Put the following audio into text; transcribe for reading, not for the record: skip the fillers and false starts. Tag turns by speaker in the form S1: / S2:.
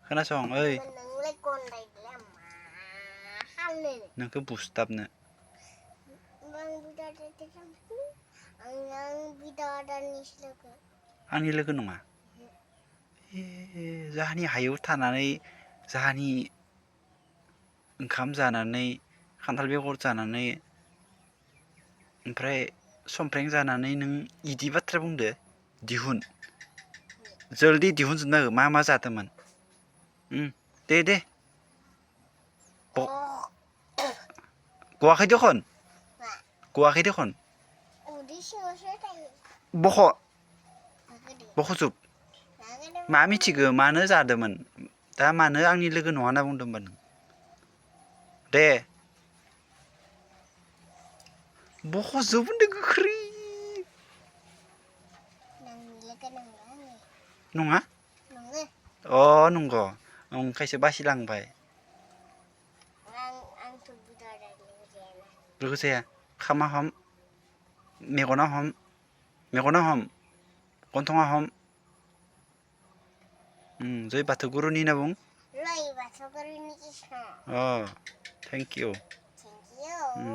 S1: खोनासं ओइ
S2: नोंलाय गन्दायलाय मा हानो
S1: नोंखौ बुसताबनो
S2: आं बिदादानिसो लोगो
S1: आंनि लोगो नङा जाहानि हायाव थानानै जाहानि ओंखाम जानानै खान्थाल बेगर जानानै ओमफ्राय समफ्रें जानानै नों इदि बाथ्रा बुंदो दिहुन जल्दि दिहुनजोबना हो मा जादोंमोन दे गवाखै दखन गवाखै दखन
S2: उदै सिङावसो थायो
S1: बख'जोब मा मिथिगौ मानो जादोंमोन दा मानो आंनि लोगो नङा होनना बुंदों होनबा नों दे बख'जोब होनदों गोख्रै नङा अ नंगौ ओंखायसो बासिलांबाय
S2: आंथ' बिदादानि लोगो जायाना
S1: लोगो जाया खामा हम मेगनाव हम गन्थङाव हम जै बाथौगुरुनि होनना बुं
S2: जय बाथौगुरुनि कृष्ण
S1: अ थेंक इउ
S2: थेंक इउ